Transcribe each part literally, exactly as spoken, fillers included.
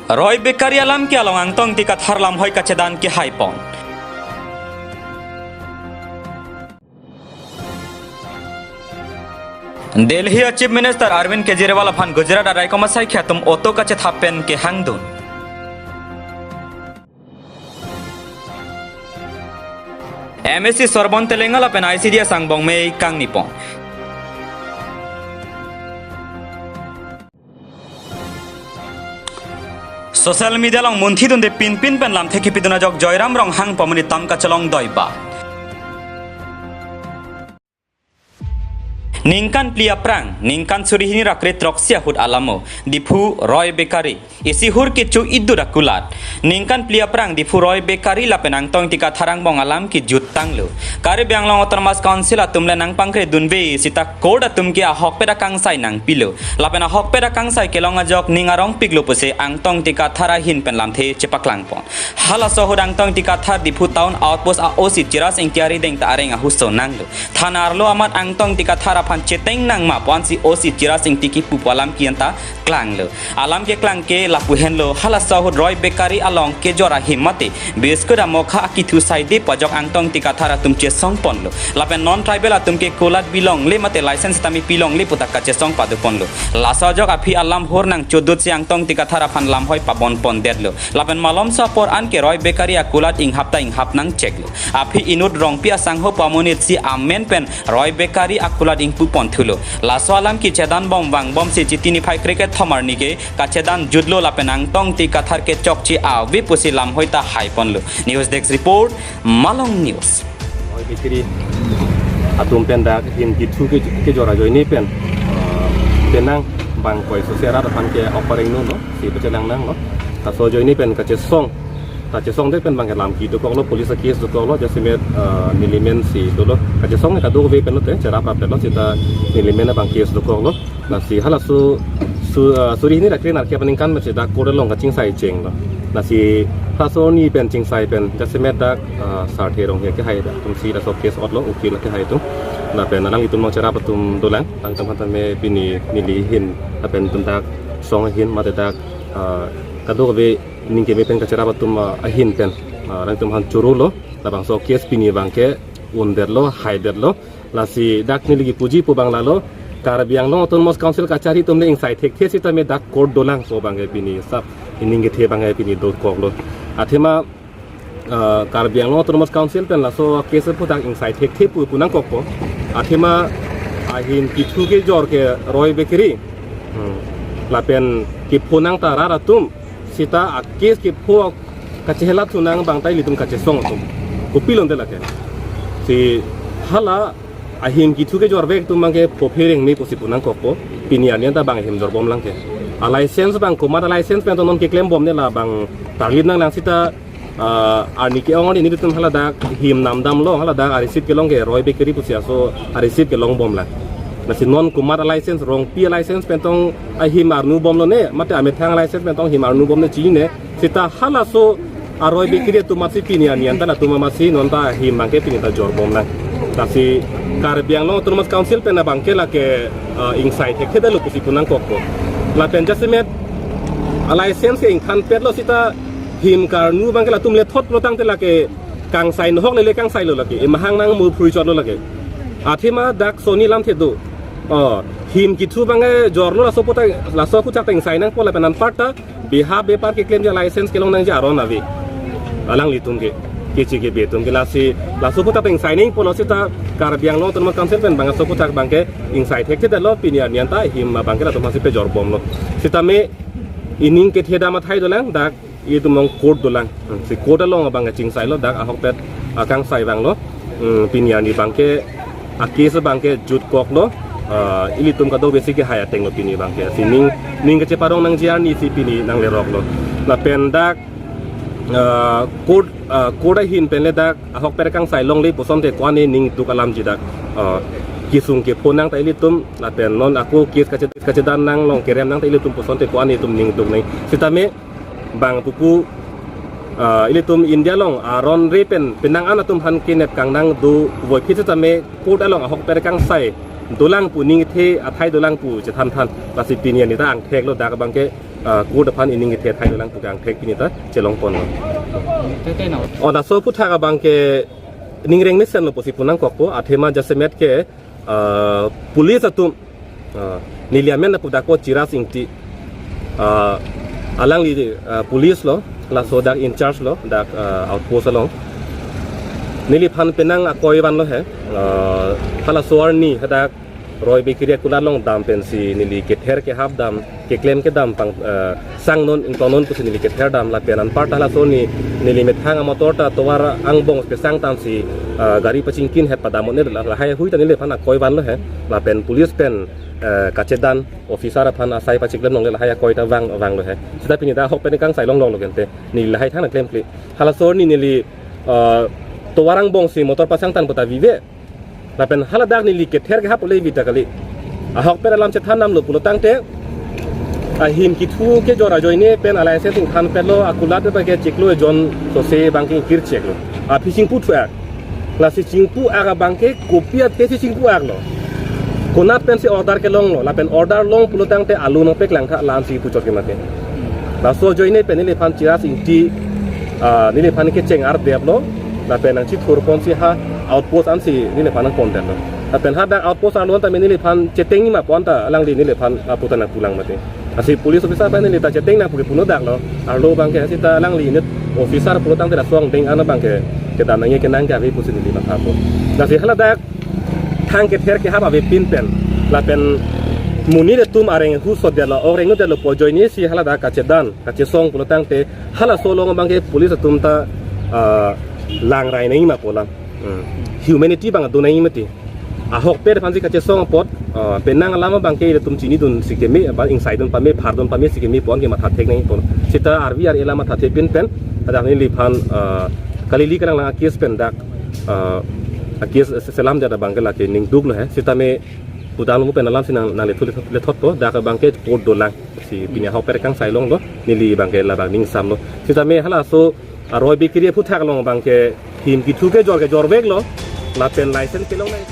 Roy Bakery alam ke along Angtong Ingti Kathar lamhoi kachedan kehai pon. Delhi a Chief Minister Arvind Kejriwal aphan Gujarat araikom asaikhi atum auto kachethap pen kehangdun. M A C Sorbon Telenga lapen I C D S angbong mei kangni pon. Social media along munthidunde pinpin pen lamthe kipidun ajok Joyram Ronghang pu amonit atam kachelong doiba. Ningkan phli aphrang, ningkan suri hini ra kre-throksi ahut alamo, Diphu Roy Bakery, isi hur kecho idut akulat. Ningkan phli aphrang Diphu Roy Bakery lapen Angtong Ingti Kathar angbong alam kejut tanglo. Karbi Anglong Autonomous Council atum le nangpangkre dunve sita court atum ke ahokpet akangsai nangpilo. Lapen ahokpet akangsai kelong ajok ning arongpiklo pusi Angtong Ingti Kathar ahin pen lamthe chepaklang pon. Halaso ahut Angtong Ingti Kathar Diphu Town Outpost a O C Chiraj Ingti arideng ta areng ahuso nanglo. Thana arlo amat Angtong Ingti Kathar aphan cheteng nangma pu ansi O C Chiraj Ingti kipu pu alam ke-en ta klanglo. Alam keklang ke lapu henlo, halaso ahut Roy Bakery along kejor ahim mate biscuit amokha akithu saide pu ajok Angtong Ingti Kathar atum chesong ponlo. Lapen non tribal atum ke kulat bilongle mate license tame pilongle pu ta kachesong padu ponlo. Laso ajok aphi alam hor nangchodut si Angtong Ingti Kathar aphan lamhoi pabon pondetlo. Lapen malomso apor an ke Roy Bakery akulat inghap ta inghap nangcheklo. Aphi inut Rongpi asangho pu amonit si amen pen Roy Bakery akulat ingpu ponthulo. Laso alam kechedan bom vangbom si Chiti niphai kre-kethom arni ke kachedan jutlo lapen Angtong Ingti Kathar ke chokche ave pusi lamhoi ta hai ponlo. News Desk Report, Malong News. Roy Bakery atum pen dak him kithu ke, kejor ajoine pen, eh, penang bang koi so serat aphan ke offering no no si pechenang nanglo. Laso ajoine pen kachesong, kachesongde pen bang ke lam ke dokoklo, police a case dokoklo, jasemet, eh, nelimen si dolo. Kachesong kadokave pen lote cherap rap lo sita nelimen abang case dokoklo. Lasi halaso su, eh, suri hini ra kre-nerkep aningkan masi dak court along kachingsai chenglo. Lasi halaso arni pen chingsai pen jasemet dak, eh, Sarthe Ronghe kehai dak atum si laso case otlo, ukil kehai atum. Lapen alanglitum along cherap atum dolang, alangtum aphan tame pini neli ahin lapen itum dak song ahin mate dak, eh, kadokave ning keme pen kacherap atum, eh, ahin pen, eh, alangtum aphan chorolo. Labangso case pini abang ke undetlo, haidetlo. Lasi dak neli kipuji pu abang lalo, Karbi Anglong Autonomous Council kachari atum le ingsai thekthe sitame dak court dolang pu abang ke pini sap ining kethe abang ke pini dokoklo. Athema, eh, Karbi Anglong Autonomous Council pen laso case aphuthak ingsai thekthe pu pu nangkokpo. Athema ahim kithu kejor ke Roy Bakery, hmm, lapen kepho nang ta rat atum sita a case kepho kachehelat thu nang abang ta ilitum kachesong atum. Kopilonte lake. Si hala ahim kithu kejor vek atum abang ke phophe rengme pusi pu nangkokpo. Pini arni anta bang ahim jorbomlang ke. A license abang komat a license pen to non keklem bomne labang tarlip nanglang sita, ah, arni ke-ong arni nelitum hala dak him namdamlo, hala dak a receipt kelong ke Roy Bakery pusi aso a receipt kelong bomlang. Lasi non komat a license, Rongpi a license pen tong ahim arnu bomlone, mate amethang a license pen tong him arnu bomne chinine. Sita halaso a Roy Bakery atum amatsi pini arni anta latum amatsi non ta ahim abang ke pini ta jorbomlang. Lasi Karbi Anglong Autonomous Council pen abang ke lake, eh, ingsai thekthedetlo pusi pu nangkokpo. Lapen jasemet a license ke ingthanpetlo sita him karnu abang ke latum lethotlo tangte lake kangsai nohok lele kangsailo lake, emahang nang mur phuri chotlo lake. Athema dak soni lamthe do. Oh, him kithu abang ke jorlo laso aphuthak, laso aphuthak ta ingsai nangpo lapen anparta beha bepar keklemji a license kelong nangji aron ave. Alanglitum ke, keche kebe atum ke lasi, laso aphuthak ta ingsai nangpo lo sita Karbi Anglong Autonomous Council pen bang laso aphuthak abang ke ingsai thekthedetlo pini arni anta him abang ke latum amatsi pejorbomlo. Sitame ining kethe dam athai dolang dak itum along court dolang. Hmm, si court along abang kachingsailo dak ahokpet akangsai vanglo. Hmm, pini arni abang ke a case abang ke jutkoklo. Ah, ilitum kadokave si kehai atenglo pini abang ke. Si ning, ning kacheparong nangji arni si pini nangleroklo. Lapen dak, ah, court, ah, court ahin pen le dak ahokpet akangsai longle puson te ko-an ne ning duk alamji dak. Ah, kesung kepho nang ta ilitum lapen non ako case kache-, kachedan nang along kerem nang ta ilitum puson te ko-an ne itum ning duk nang. Sitame bang pupu, ah, ilitum India along aron re pen penang an atum aphan kenep kangnang do voiphit sitame court along ahokpet akangsai dolang pu, ning kethe athai dolang pu chethan than. Lasi pini anita angthek lo, dak abangke, ah, court aphan ining kethe athai dolang pu ke angthek pini ta chelong ponlo. Tete na. O laso aphuthak abangke ning reng mesen lo pusi pu nangkokpo, athema jasemet ke, ah, police atum, ah, neli amen lapu dak ko Chiras Ingti, ah, alangli, ah, police lo, laso dak in charge lo, dak, ah, outpost along. Neliphan penang akoi vanlo he, ah, halaso arni hadak Roy Bakery akulat along dam pensi neli kether kehap dam, keklem kedam pang, eh, sangnon ingtonnon pusi neli kether dam lapen anparta halaso arni neli methang amotor ta tovar angbong pesang tangsi, eh, gari pachingkin het padam un-e, la, lahai ahui ta neliphan akoi vanlo he, lapen police pen, eh, kachedan officer aphan asai pachiklemlongle lahai akoi ta vang, vanglo he. Seta pini ta ahok pen kangsai longlong lo gente. Neli lahai thang na klemkle. Halaso arni neli, eh, tovar angbongsi motor pasang tang puta vive. Lapen haladak neli kether kehap le vita kali. Ahok pen alam chethan damlo pulo tangte, ahim kethu kejor ajoine pen a-license ingthan petlo, akulat abangke chiklo ejon sose abangke ingkircheklo. Aphi chingpu thuak. Lasi chingpu ak abangke kopi athe si chingpu aklo. Konat pensi order kelonglo, lapen order long pulo tangte alu nangpeklang tha lamsi puchot ke mate. Laso ajoine pen neliphan Chiras Ingti, ah, neliphan kecheng ardeplo, lapen nangchithur ponsi ha outpost ansi neliphan nangpondetlo. Lapen hadak outpost arlo anta neliphan cheteng nima pon ta alangli neliphan aputan nangpulang mate. Lasi police officer pen neli ta cheteng nangpu ke puno daklo, arlo abangke seta alangli unit officer pulo tangte laso angdeng an abangke kedam nangji kenang ke ave pusi neli mathapo. Lasi haladak thang kether kehap avepin pen, lapen monit atum areng husot detlo, ok rengno detlo pu ajoine si haladak kachedan kachesong pulo tangte halaso along abangke police atum ta, ah, langrai nangji ma pu alam. Hmm. Humanity abang do nangji mati. Ahok pen aphansi kachesong apot, ah, penang alam abangke ilitum chinidun si keme, abang ingsaidun pame, phardun pame si keme pon ke matha thek nangji pon. Seta arvi ar ela matha thepin pen, hadak neliphan, ah, kalili kalanglang a-case pen dak, ah, a-case se-, selam jada abangke lake ningduklo he. Seta me pudam lo pen alamsi nang, nanglethut lethot po, dak abangke court dolang. Si pini ahok pen kangsai longlo, neli abangke labang ningsamlo. Seta me halaso a-Roy Bakery aphuthak along abangke him kethu kejor kejorveklo, lapen license kelong nang.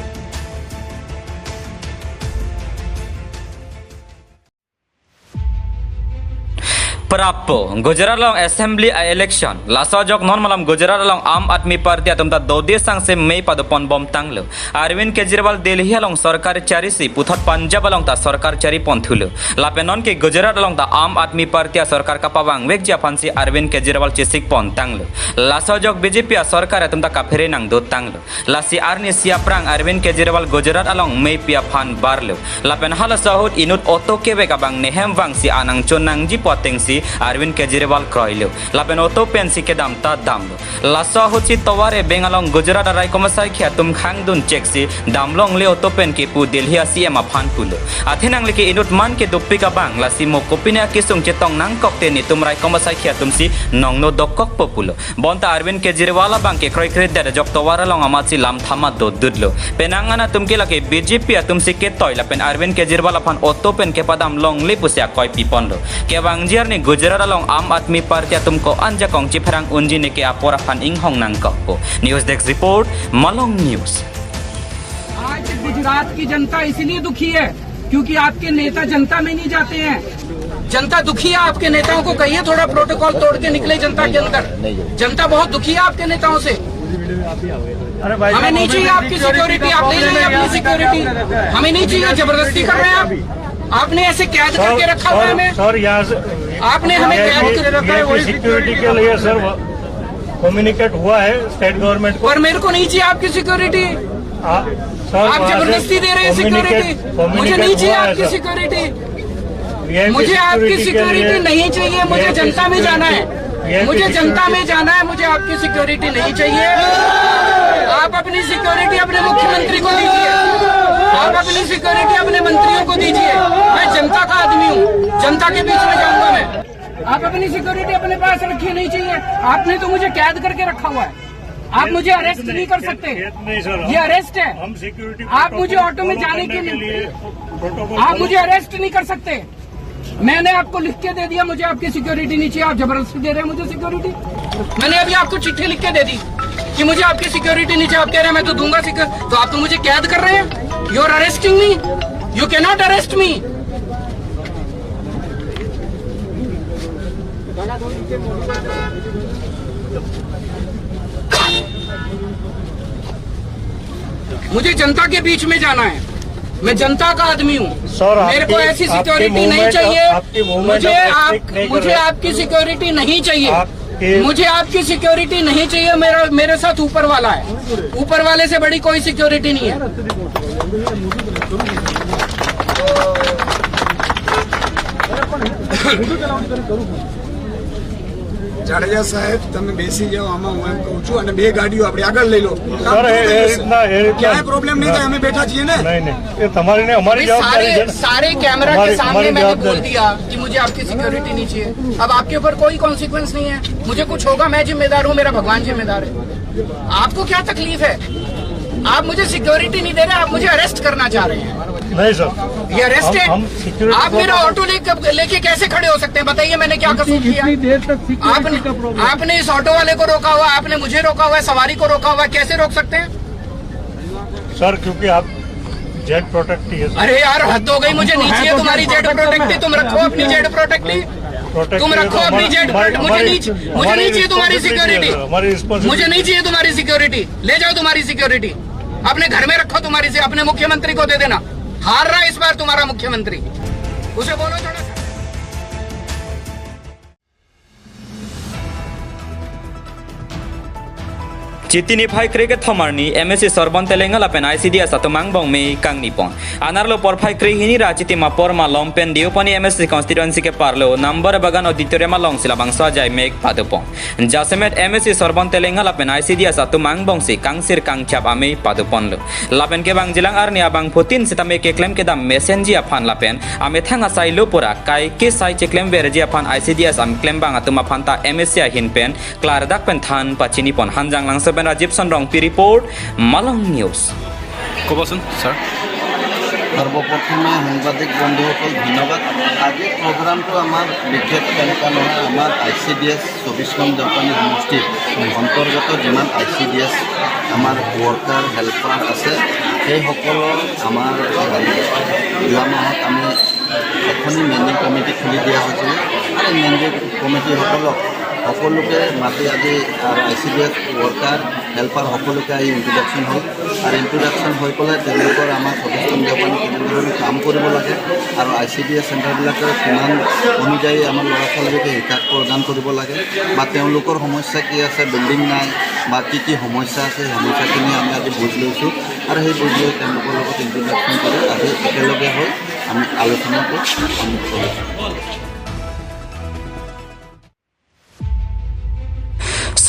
Prapo, Gujarat along assembly a-election. Laso ajok non malam Gujarat along Aam Aadmi Party atum ta dodi sangse mei padopon bom tanglo. Arvind Kejriwal Delhi along sorkar charisi, puthot Punjab along ta sorkar chari pon thulo. Lapen non ke Gujarat along ta Aam Aadmi Party asorkar kapavangvekji aphansi Arvind Kejriwal chesik pon tanglo. Laso ajok B J P asorkar atum ta kaphere nangdo tanglo. Lasi arnisi aphrang Arvind Kejriwal Gujarat along meipi aphan barlo. Lapen halaso ahut inut auto kevek abang nehem vangsi anang chon nangji pu atengsi Arvind Kejriwal kroilo. Lapen auto pensi kedam ta damlo. Laso ahutsi tovar ebeng along Gujarat araikom asaikhi atum khangdun cheksi damlongle auto pen ke pu Delhi a-C M aphan pulo. Athe nanglike inut man ke dopik abang lasi mo kopine akesung chetong nangkok te netum raikom asaikhi atumsi nongno dokokpo pulo. Bonta Arvind Kejriwal abangke kroikredet ajok tovar along amatsi lam thama dodutlo. Penang an atum ke lake B J P atumsi ketoi lapen Arvind Kejriwal aphan auto pen kepadam longle pusi akoi piponlo. Kevangji arni Gujarat along Aam Aadmi Party atum ko-an jakong chipherang unji neke apor aphan inghong nangkokpo. News Desk Report, Malong News. आज गुजरात की जनता इसलिए दुखी है क्योंकि आपके नेता जनता में नहीं जाते हैं। जनता दुखी है, आपके नेताओं को कहिए थोड़ा प्रोटोकॉल तोड़ के निकले जनता के अंदर। जनता बहुत दुखी है आपके नेताओं से। अरे भाई हमें साहब, नहीं हमें चाहिए भी आपकी सिक्योरिटी, आप ले जाइए अपनी सिक्योरिटी। हमें नहीं चाहिए, जबरदस्ती कर रहे हैं आप। आपने ऐसे कैद करके रखा हुआ है हमें। सर, यहाँ से आपने हमें कैद करके रखा है, वही सिक्योरिटी के लिए सर कम्युनिकेट हुआ है स्टेट गवर्नमेंट को। पर मेरे को नहीं चाहिए आपकी सिक्योरिटी। आ, सर, आप वहाँ से जबरदस्ती दे रहे हैं कम्युनिकेट, सिक्योरिटी। मुझे कम्युनिकेट नहीं चाहिए हुआ है, आपकी सर। सिक्योरिटी। वीआईपी मुझे आपकी सिक्योरिटी के सिक्योरिटी लिए, नहीं चाहिए, मुझे वीआईपी जनता में जाना है। सिक्योरिटी, वीआईपी मुझे जनता सिक्योरिटी। में जाना है, मुझे आपकी सिक्योरिटी नहीं चाहिए। आप अपनी सिक्योरिटी अपने मुख्यमंत्री को दीजिए, आप अपनी सिक्योरिटी अपने मंत्रियों को दीजिए। मैं जनता का आदमी हूँ, जनता के बीच में जाऊंगा मैं। आप अपनी सिक्योरिटी अपने पास रखिए, नहीं चाहिए। आपने तो मुझे कैद करके रखा हुआ है। आप मुझे अरेस्ट नहीं कर सकते। कैद नहीं सर, ये हम, अरेस्ट है। हम सिक्योरिटी आप मुझे प्रोटोकॉल ऑटो में फॉलो जाने करने के के लिए लिए प्रोटोकॉल आप फॉलो मुझे अरेस्ट नहीं कर सकते। मैंने आपको लिख के दे दिया, मुझे आपकी सिक्योरिटी नहीं चाहिए, आप जबरदस्ती दे रहे हैं मुझे सिक्योरिटी। मैंने अभी आपको चिट्ठी लिख के दे दी कि मुझे आपकी सिक्योरिटी नहीं चाहिए। आप कह रहे हैं मैं तो दूंगा सिक्योर, तो आप तो मुझे कैद कर रहे हैं। You are arresting me? You cannot arrest me. मुझे जनता के बीच में जाना है, मैं जनता का आदमी हूँ। सर, मेरे को आपके- ऐसी आपके सिक्योरिटी नहीं मूवमेंट- चाहिए। आपके मूवमेंट मुझे आप आप रिस्ट्रिक्ट नहीं कर मुझे रहे। आपकी सिक्योरिटी नहीं चाहिए। आपके- मुझे आपकी सिक्योरिटी नहीं चाहिए। मेरा मेरे साथ ऊपर वाला है, ऊपर वाले से बड़ी कोई सिक्योरिटी नहीं है। જાડેજા સાહેબ, તમે બેસી જાઓ, આમાં હું એમ કહું છું. અને બે ગાડીઓ આપણે આગળ લઈ લો. સર, એ- એ રીતના- એ રીતના- ક્યાંય પ્રોબ્લેમ નહીં થાય, અમે બેઠા છીએ ને. નહીં નહીં, એ તમારી ને અમારી भाई, જવાબદારી सारे છે ને. सारे कैमरा के हमारी- सामने हमारी मैंने बोल जवाबदारी। दिया कि मुझे आपकी सिक्योरिटी नहीं चाहिए। अब आपके ऊपर कोई कॉन्सिक्वेंस नहीं है। मुझे कुछ होगा, मैं जिम्मेदार हूँ, मेरा भगवान जिम्मेदार है। आपको क्या तकलीफ है? आप मुझे सिक्योरिटी नहीं दे रहे, आप मुझे अरेस्ट करना चाह रहे हैं। નહીં સર, ये अरेस्ट हम- है। हम सिक्योरिटी आप मेरा ऑटो लेकर लेके कैसे खड़े हो सकते हैं? बताइए, मैंने क्या कसूर किया? देर तक सिक्योरिटी आपने का प्रॉब्लम? आपने इस ऑटो वाले को रोका हुआ, आपने मुझे रोका हुआ है, सवारी को रोका हुआ है, कैसे रोक सकते हैं? सर, क्योंकि आप जेड प्रोटेक्टी है सर। अरे यार, हद हो गई। मुझे नहीं चाहिए तुम्हारी जेड प्रोटेक्टी। तुम रखो अपनी जेड प्रोटेक्टी। प्रोटेक्टी तुम है रखो तो अपनी हमारी- जेड हमारी- प्रोटेक्टी। मुझे नहीं चाहिए, मुझे हमारी नहीं चाहिए तुम्हारी रिस्पॉन्सिबिलिटी है सिक्योरिटी। सर, हमारी रिस्पॉन्सिबिलिटी। मुझे नहीं चाहिए तुम्हारी सिक्योरिटी। ले जाओ तुम्हारी सिक्योरिटी, अपने घर में रखो तुम्हारी से, अपने मुख्यमंत्री को दे देना। हार रहा है इस बार तुम्हारा मुख्यमंत्री, उसे बोलो थोड़ा सा। Chiti niphai kre kethom arni M A C Sorbon Telenga lapen I C D S atum angbong me kangni pon. Anerlo porphai kre hini ra Chiti mapor malom pen Deopani M A C constituency ke parlo Nambar Bagan auditorium alongsi labangso ajai mek pado pon. Jasemet M A C Sorbon Telenga lapen I C D S atum angbongsi kangsir kangchap amei pado ponlo. Lapen kevangjilang arni abangphutin sitame keklem kedam mesenji aphan lapen amethang asai lo pura kai kesai cheklemverji aphan I C D S aklembang atum aphanta M A C ahin pen klardak pen than pachini pon. Hanjanglangso pen Rajiv Sonrongpi report, Malong News. ক'বচোন ছাৰ। সৰ্বপ্ৰথমে সাংবাদিক বন্ধুসকল ধন্যবাদ। আজিৰ প্ৰগ্ৰামটো আমাৰ বিশেষ তেনেকুৱা নহয়। আমাৰ আই চি ডি এছ চৌবিছ নং দেওপানী সমষ্টিৰ অন্তৰ্গত যিমান আই চি ডি এছ আমাৰ ৱৰ্কাৰ হেল্পাৰ আছে, সেইসকলৰ আমাৰ যোৱা মাহত আমি এখনি মেনেজিং কমিটি খুলি দিয়া হৈছিলে। আৰু এই মেনেজিং কমিটিসকলক সকলোকে মাতি আজি I C D S worker helper সকলোকে আহি ইণ্ট্ৰডাকশ্যন হ'ল। আৰু ইণ্ট্ৰডাকশ্যন হৈ পেলাই তেওঁলোকৰ আমাৰ চৌবিছ নং দেওপানী কেনেধৰণে কাম কৰিব লাগে আৰু আই চি ডি এছ চেণ্টাৰবিলাকে কিমান অনুযায়ী আমাৰ ল'ৰা ছোৱালীকে শিক্ষা প্ৰদান কৰিব লাগে বা তেওঁলোকৰ সমস্যা কি আছে, বিল্ডিং নাই বা কি কি সমস্যা আছে, সেই সমস্যাখিনি আমি আজি বুজ লৈছোঁ আৰু সেই বুজ লৈ তেওঁলোকৰ লগত ইণ্ট্ৰডাকশ্যন কৰি আজি একেলগে হৈ আমি আলোচনাটো সমাপ্ত কৰিছোঁ।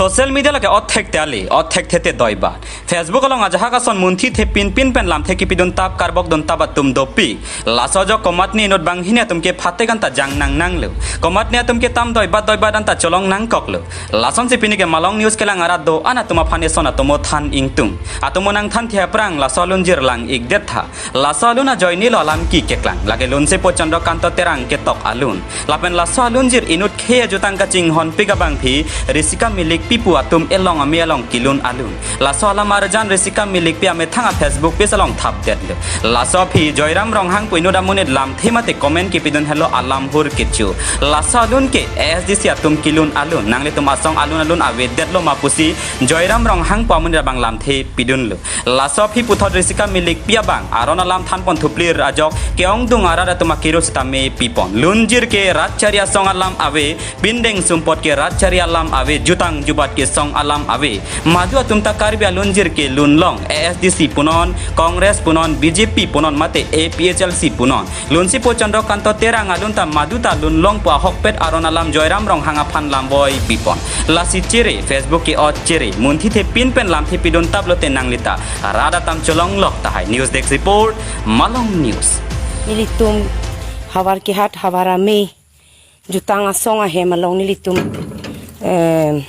Social media lake othek te ali, othek the te doiba. Facebook along ajahak ason munthi the pinpin pen lamthe kipidun tap karbok dun tap atum dopik. Laso ajok komatne inut banghini atum ke phatek anta jang nang nanglo. Komatne atum ke tam doiba doiba anta cholong nangkoklo. Lasonsi pini ke Malong News kelang arat do-an atum aphan eson atomo than ingtung. Atomo nangthan the aphrang laso alunjir lang ikdet tha. Laso alun ajoinelo alam ke keklang. Lake lunsepo Chandrakanta Terang ketok alun. Lapen laso alunjir inut khei ajutang kachinghonpik abangpi Risika Milikpi pu atum elong ame along kelun alun. Laso alam arjan Risika Milikpi amethang a Facebook page along thapdetlo. Laso aphi Joyram Ronghang pu inut amonit lamthe mate comment kipidun helo alam hur kecho. Laso alun ke A S D C atum kelun alun. Nanglitum asong alun alun avedetlo ma pusi Joyram Ronghang pu amonit abang lamthe pidunlo. Laso aphi puthot Risika Milikpi abang aron alam than pon thuplir ajok ke-ongdung arat atum akirus tame pipon. Lunjir ke rat chari asong alam ave, pindeng sumpot ke rat chari alam ave, jutang jubat ke song alam ave. Madu atum ta Karbi alunjir ke lunlong, A S D C punon, Congress punon, B J P punon mate A P H L C punon. Lunsepo Chandrakanta Terang alun ta madu ta lunlong pu ahokpet aron alam Joyram Ronghang aphan lamboi pipon. Lasi chere, Facebook ke-ot chere, munthi the pinpen lamthe pidun taplote nanglita rat atam cholong lok tahai. News Desk Report, Malong News. Nelitum havar kehat havar amei, jutang asong ahem along nelitum, eh,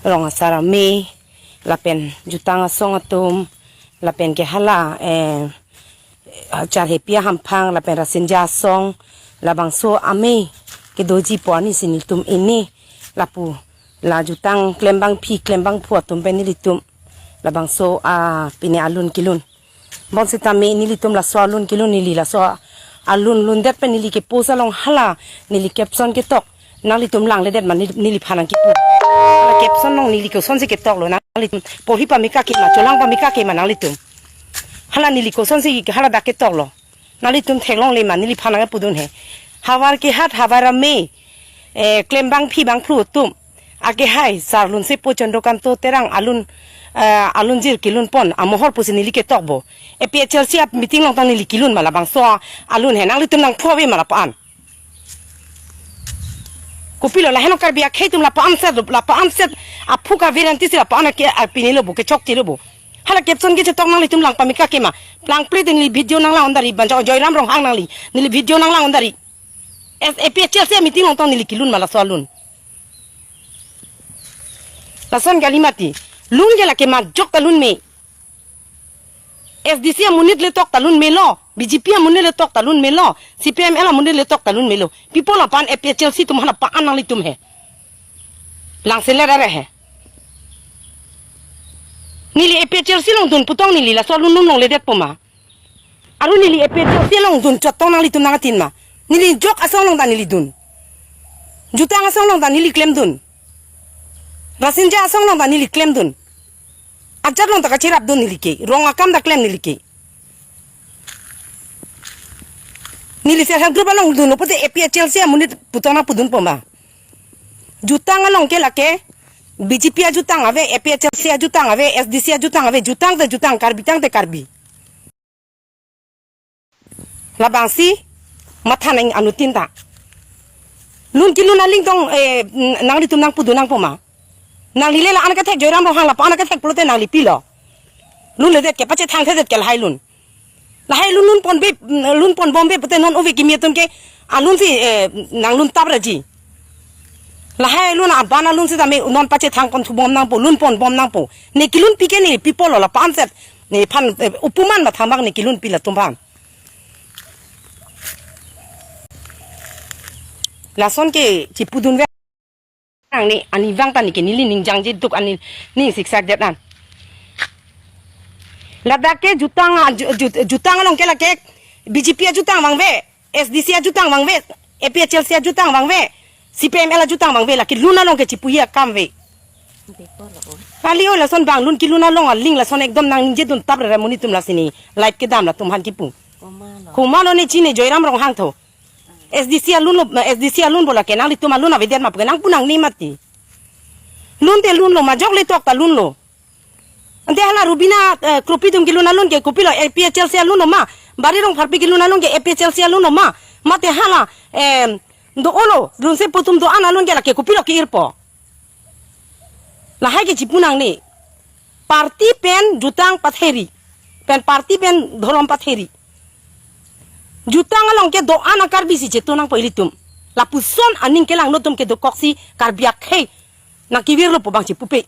rong asar amei, lapen jutang asong atum, lapen ke hala, eh, charhepi ahamphang, lapen rasinja asong, labangso amei kedoji pu arnisi nelitum ini lapu la jutang klembangpi klembangphu atum pen nelitum labangso a pine alun kelun. Bonsitame nelitum laso alun kelun, neli laso alun lundet pen neli ke post along hala neli caption ketok nanglitum langledet ma, neli, neliphan nangkipu. Hala caption along neli kosonsi ketoklo, nanglitum porhi pame kake ma, cholang pame kake ma nanglitum. Hala neli kosonsi hala dak ketoklo. Nanglitum theklongle ma, neliphan nangpudun he. Havar kehat, havar ame, eh, klembangpi bangphru atum akehai, Sar Lunsepo Chandrakanta Terang alun, eh, alunjir kelun pon amohor pusi neli ketok bo. A P H L C a meeting along tang neli kelun ma, labangso alun he, nanglitum nangphu ave ma lapu-an. Kopilo, laheno Karbi akhei atum lapu-an set, lapu-an set aphu ka guarantee si lapu-an ke, a, pinilo bo, kechokchelo bo. Hala caption kechetok nanglitum lang pame kake ma. Plangple te neli video nanglang-on dari, banjang Joyram Ronghang nangli, neli video nanglang-on dari. As A P H L C a meeting along tang neli kelun ma laso alun. Lason kali mati. Lun ke lake majok ta lun me. S D C amonit le tok ta lun melo, B J P amonit le tok ta lun melo, C P I M L amonit le tok ta lun melo. Pi apot lapu-an A P H L C atum hala lapu-an nanglitum he. Langselet are he. Neli A P H L C along dun putong neli laso alun lunlongledet po ma. Aru neli A P H L C along dun chot tong nanglitum nangtin ma. Neli jok asong along ta neli dun. Jutang asong along ta neli klemdun. Rasinja asong along ta neli klemdun. Ajat along ta kacherapdun neli ke. Rong akam ta klem neli ke. Neli self help group along dun pulote A P H L C amonit putong nangpudun po ma. Jutang along ke lake B J P ajutang ave, A P H L C ajutang ave, S D C ajutang ave, jutang te jutang, Karbi tang te Karbi. Labangsi matha nang anuttin ta. Lun kelun aling tong, eh, n-, nanglitum nangpudun nang po ma. Nangli le la-an kethek, Joyram Ronghang lapu-an kethek pulote nangli pilo. Lunledet ke, pachethangthedet ke lahai lun. Lahai lun lun ponbe, lun ponbombe pute non ove kimi atum ke alun si, eh, nanglun tap raji. Lahai lun aban alun sitame non pachethang konthubom nangpo, lun ponbom nangpo. Ne kelunpi ke ne pi apotlo lapu-an set. Nephan, eh, upuman ma thambak ne kelunpi latum aphan. Lason ke chipudun ve. Ang ni, ani vang ta ni ke neli ning jangje duk, ani ning siksak det an. Ladak ke jutang a, ju-, ju-, jutang along ke lake B J P ajutang vangve, S D C ajutang vangve, A P H L C ajutang vangve, C P I M L ajutang vangve, lake lun along ke chipuji akam ve. Kali o, lason bang lun kelun along aling lason ekdom nangningjedun tap rere amonit atum lasi ne light kedam latum aphan kipu. Komatlo? Komatlo ne chini Joyram Ronghang tho. S D C alun lo, S D C alun bo lake nanglitum alun avedet ma pu ke nangpu nangne mati. Lun te lunlo, majok le tok ta lunlo. Ante hala Rubina, eh, Kropi atum kelun alun ke kopilo A P H L C alun lo ma, Bari Rongpharpi kelun alun ke A P H L C alun lo ma, mate hala, em, do-olo, Lunsepo atum do-an alun ke lake kopilo ke-irpo. Lahai ke chipu nangne. Party pen jutang patheri. Pen party pen dhorom patheri. Jutang along ke do-an a-Karbi si chetu nangpo ilitum. Lapuson aning kelangno atum ke dokok si Karbi akhei nangkevirlo pu bang chipupe.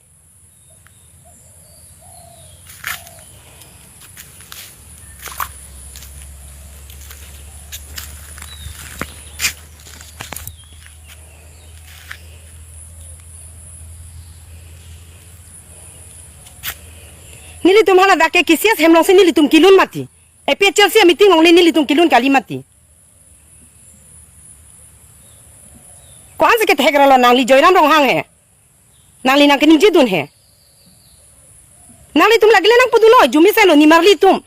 Nelitum hala dak ke K C S hem along si nelitum kelun mati. A P H L C meeting along le nelitum kelun kali mati. Ko-an si kethek ra lo, nangli Joyram Ronghang he. Nangli nangkeningjedun he. Nanglitum lake le nangpudun noi, jumi selo nimarli atum.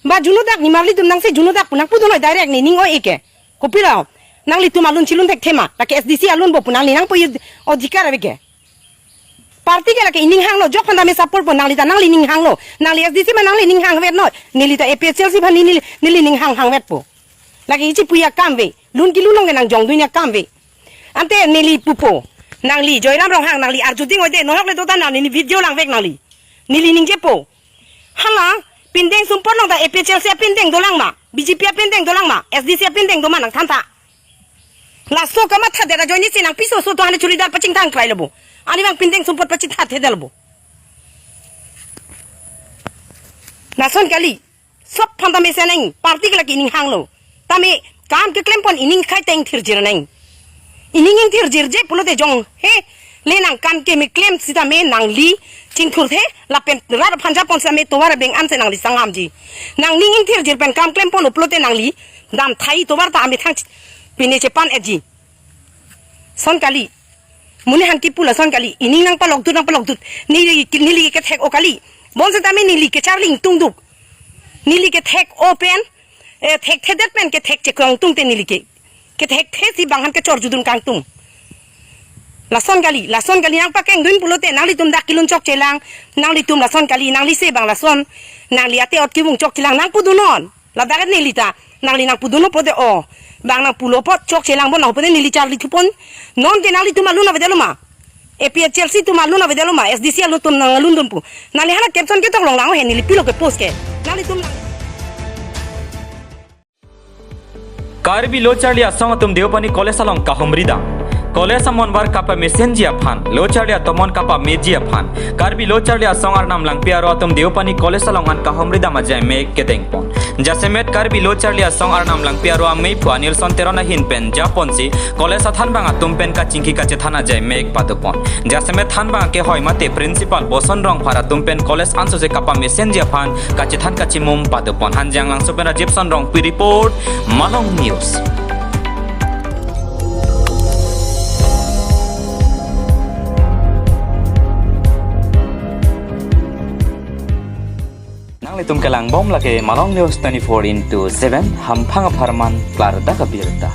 Ba junudak nimarli atum nangsi junudak pu nangpudun noi direct ne ning oi-e ke. Kopilo? Nanglitum alun chilun thekthe ma, lake S D C alun bo pu nangli nangpo-i adhikar ave ke. Party ke lake ining hanglo, jok aphan tame support po, nangli ta nangli ning hanglo. Nangli S D C ma nangli ning hangvet noi. Neli ta A P H L C aphan neli, neli ning hang hangvetpo. Lake ichipuji akam ve. Lun kelun along ke nangjongdunji akam ve. Ante neli pupo. Nangli Joyram Ronghang, nangli arjuding oi de, nohok le dota nangli video langvek nangli. Neli ningjepo. Hala, pindeng sumpot along ta A P H L C apindeng dolang ma, B J P apindeng dolang ma, S D C apindeng do ma nangthan tha. Laso kamathadet ajoine si nangpiso so to hane churidar pachingthang krailo bo. Ani bang pindeng sumpot pachingthathedetlo bo. Lason kali. Sop aphan tame seneng, party ke lake ining hanglo. Tame kam keklem pon ining khai teng thirjir neng. Ining ingthirjirje pulote jong he, le nang kam kemeklem sitame nangli chingthurthe, lapen rat aphan japonsi ame tovar abeng ansi nangli sangam ji. Nangning ingthir jir pen kam klempon uplote nangli dam thai tovar ta amethang pine chepan-etji. Lason kali. Monit aphan kipu lason kali. Ining nangpalokdut, nangpalokdut. Neli, neli kethek-o kali. Bonsitame neli kecharli ingtungduk. Neli kethek-o pen, eh, thekthedet pen kethek chekrong tungte neli ke. Kethekthesi bang aphan kechor judun kangtung. Lason kali, lason kali nangpakengdun pulote nanglitum dak kelun chokchelang, nanglitum lason kali, nanglisi bang lason, nangli ate-ot kevung chokchelang nangpudunon. Ladak neli ta, nangli nangpudunon pulote o. Bang nangpulo apot chokchelang bon nang pulote neli charli thupon. Nonke nanglitum alun avedetlo ma. A P H L C atum alun avedetlo ma, S D C alun atum nang alun dunpo. Nangli hala caption ketok longlang he neli pilo ke post ke. Nanglitum nang Karbi Lo Charli Asong atum Deopani College along kahumri dam. College amonbar kapamesenji aphan, lo charli atomon kapameji aphan, Karbi Lo Charli Asong Arnam Langpi aro atum Deopani College along an kahumri dam ajai mek kedengpon. Jasemet Karbi Lo Charli Asong Arnam Langpi aro ameiphu Anilson Teron ahin pen japonsi college athanbang atum pen kachingki kachethan ajai mek padopon. Jasemet thanbang kehoi mate principal Boson Rongphar atum pen college ansose kapamesenji aphan kachethan kachimum padopon. Hanjanglangso pen Rajib Sonrongpi report, Malong News. Nanglitum kelangbom lake Malong News twenty-four into seven, hamphang apharman klardak abirta.